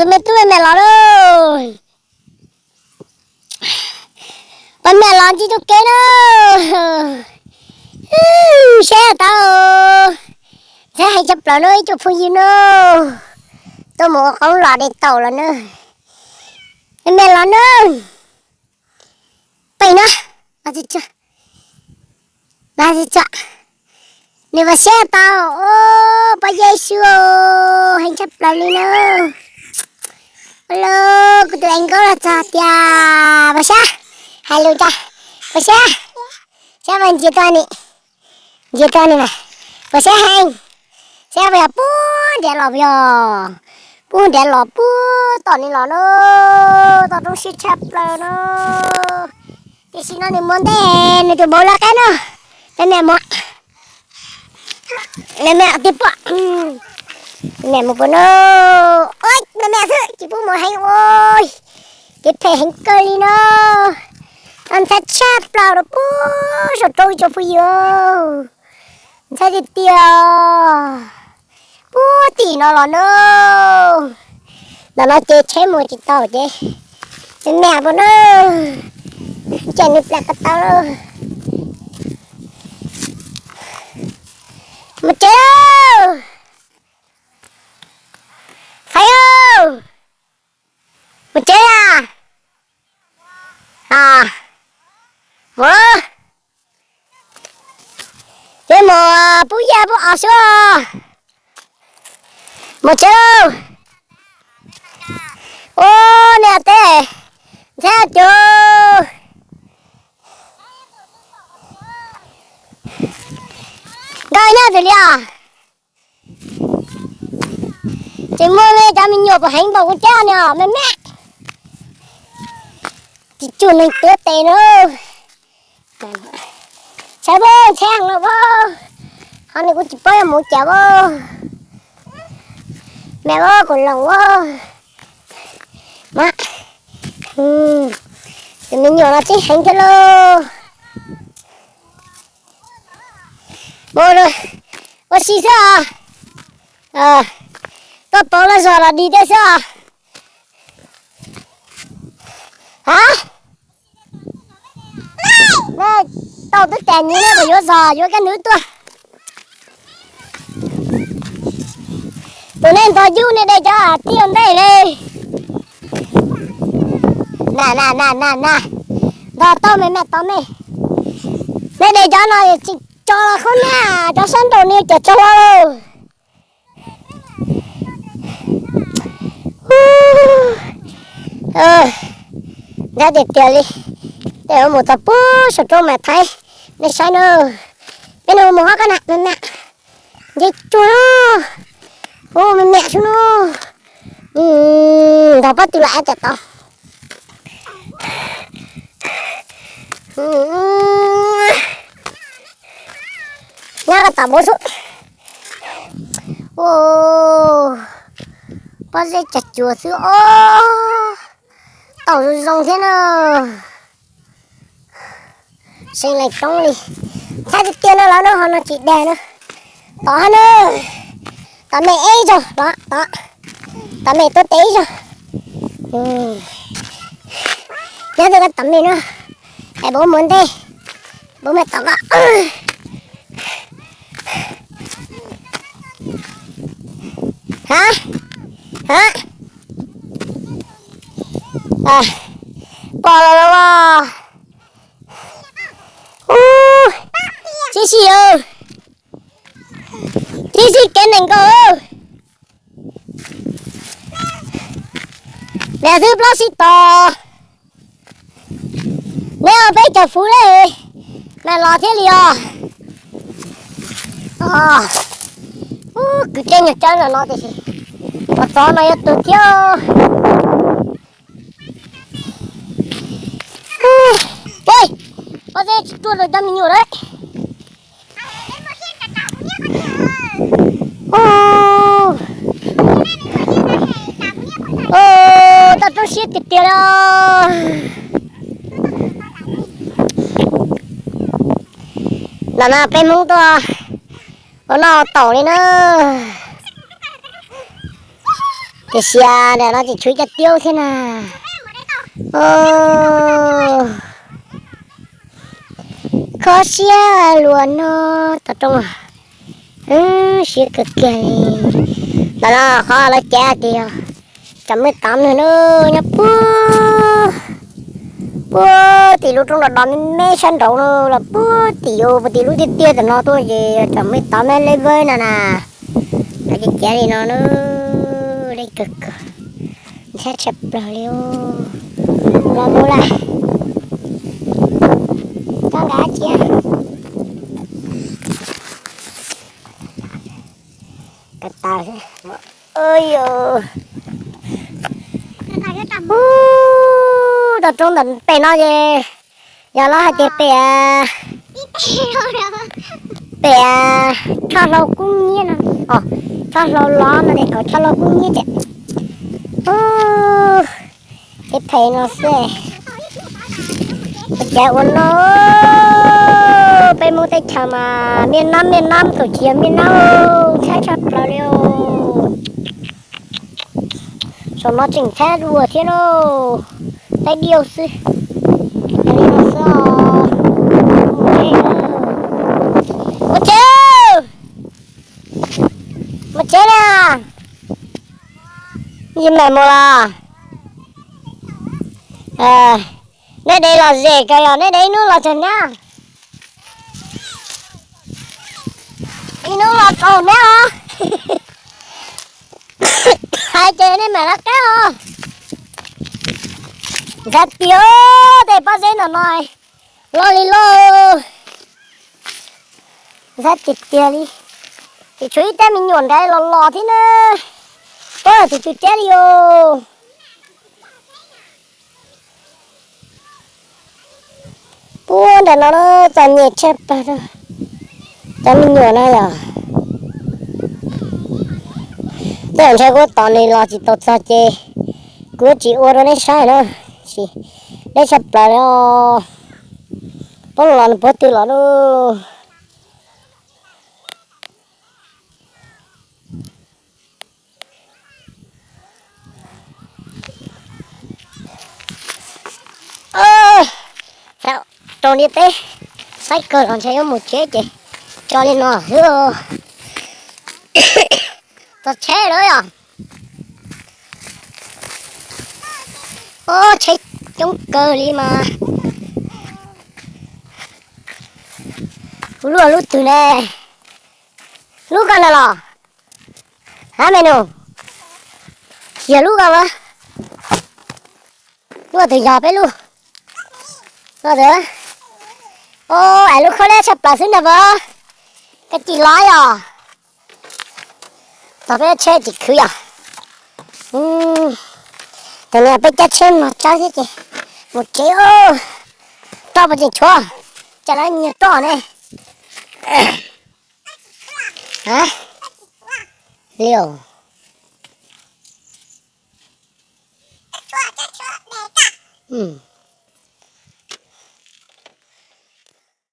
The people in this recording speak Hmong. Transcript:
Me tub me me los lauj. Pab me los ntsib tub kev na. Saib tau, ntxhab heev tshaj plaws na ib tsoom phooj ywg na. Tuaj mus ua qoob los de taum los na. Me me los na. Pem no, nws vas siab tau, pab Yexus heev tshaj plaws li na. Ua li, kuv tus ev nkaub los txog tias, puas siab? Hais lus tso, puas siab? Siab mas ntsia tau ni, ntsia tau ni mas, puas siab heev? Siab puas yog? Pub ntiav los puas yog? Pub ntiav los puag tom ni los na, toj roob siab tshaj plaws na. Tiam sis no nws mus ntej nws tus npau laj qab no, me me mus, me me tib puag, me me mus puag no, me me xwb tsis pub mus heev ua, kev phem heev kawg li no. Toj ntxhab tshaj plaws rau puag saum roob ib tsoom phooj ywg, ntxhab tiag tiag. Puag tim no los na, ntawm no ces tsheb mus tsis tau ces, me me puas na, ces nws plam ko tau lauj. Mus tsev lauj, Faiv aw, mus tsev a. Mus, peb mus pub yaj pub os xwb. Mus tsev lauj. Ua, niam teb, ntxhab cov, nkawd nyob twg li os? Tsis muaj li, cov me nyuam puas heev npaum kuv cab ni os me me. Tsis tsum neeg tuav tes na. Saib, ntxhab heev lawm as, qhov no kuv tsis paub yuav mus cas as. Me as, kuv loos as. Mas, tus me nyuam no tib heev thiab lauj. Mus ua si xwb os. Tuaj pauv los zog los dig tej xwb os. Ha, tau twb tas nyiv no kuv yuav zog yuav kab nws tuaj. Tus nej ntog yub nej de cov tij ua ntej li. Na na na na na, ntog tau me me tau me. Nej de cov no tsis tso los qhov na, cov sab nraud ni cov tso los. Ntxhab tiag tiag li. Tej mus txog puag saum roob mas Thaib, nej saib na. Peb no mus hov koj na me me. Nce tsuag, ua me me xwb no. Ntog pob tw los av tawm tau. Nyob koj tom npoo xwb. Pob zeb cag cuag xwb os. Taum zoo zoo thiab na. Seev lees roob li. Ntxhab tiag tiag no los no ho no tsis dag na. Tom hov na. Tom me ib zaug los tom, tom me tuaj tes ib zaug. Nyob twb koj tom me no. Es npau mus ntej, npau me tom koj. Ha, ha. Pom los los. Ub, tib si, tib si kev nees nkaum. Niam xwb plaub sib tos. Neb ua peb cov fuv le, mas los thiab li os. Ub, kwv tij nyuag cab no no tiam sis pov txov no yuav tuag thiab. Ua, pov txeb tsis tuaj rau cov me nyuam lawm. Toj roob siab tiag tiag li. Ntawm no peb Hmoob tuaj ua noj taum li na. Nim sia ntawm no tseem tshuav ib co tiab thiab na. Kho siab luag no tau roob. Siab kawg kiag li. Ntawm no qhov lawv cev tias yog Cov Mej Tav no na, nyob puag puag tim lub roob dos dos me me sab nraud no los puag tim, puag tim lub tiaj tiaj tam no tuaj ces Cov Mej Tav me lej vawb no na. Lawv cev cev li no na, lej kawg kawg, ntxhab tshaj plaws li. Los mus lawm, koj nqa cia. Ka tas, yog tau roob ntawm pem no ces yog lawv hais tias pem, pem tshoj hlau kub nyiab no, tshoj hlau los no, tshoj hlau kub nyiab ces, ces pem no xwb. Ua cas ua no, peb Hmoob teb chaws mas mej nab mej nab, thaum tsis yog mej nab, ntxhab tshaj plaws li. Saum no tseem ntxhab dua thiab lauj, teb diau xwb. Mus tsev, mus tsev na. Yog mam mus los, neb de los zem kawg, yog neb de ib hnub los txog neb, ib hnub los txog neb os. Hais ces nej mam lawv qab os. Ntxhab tiag, tej pob zeb ntawm no loj li loj. Ntxhab tiag tiag li. Ces tshuav ib rab me nyuam nrad los los thiab na. Pob tus tus cab li os. Puag nram no txom nyem tshaj plaws, cov me nyuam no yog. Tej zaum ntshe kuv tos nws los tsis tau txog ces kuv tsis ua rau neb saib na, tsis deb tshaj plaws li os. Poob los nws puag twg los lauj. Rau ntiaj teb, saib kawg los ntshe yuav mus tsev ces tso li no xwb. Txog tsheb lawm yom. Ob, tsheb coob kawg li mas. Kuv luaj lub twg ne? Lub koj ntawd los? Hab me nus, tsis yog lub koj mas. Lub twg yog peb lub? Lub twg? Os, es lub khaub lig tshaj plaws xwb ntag mas. Koj cia li los yom. Tog peb tsheb tsis khwv yom. Thaum no peb cab tsheb mos tsawb thiab ces mus tsev. Roj puas tseem tshuav? Cas lawv nyiag roj ne. Li os.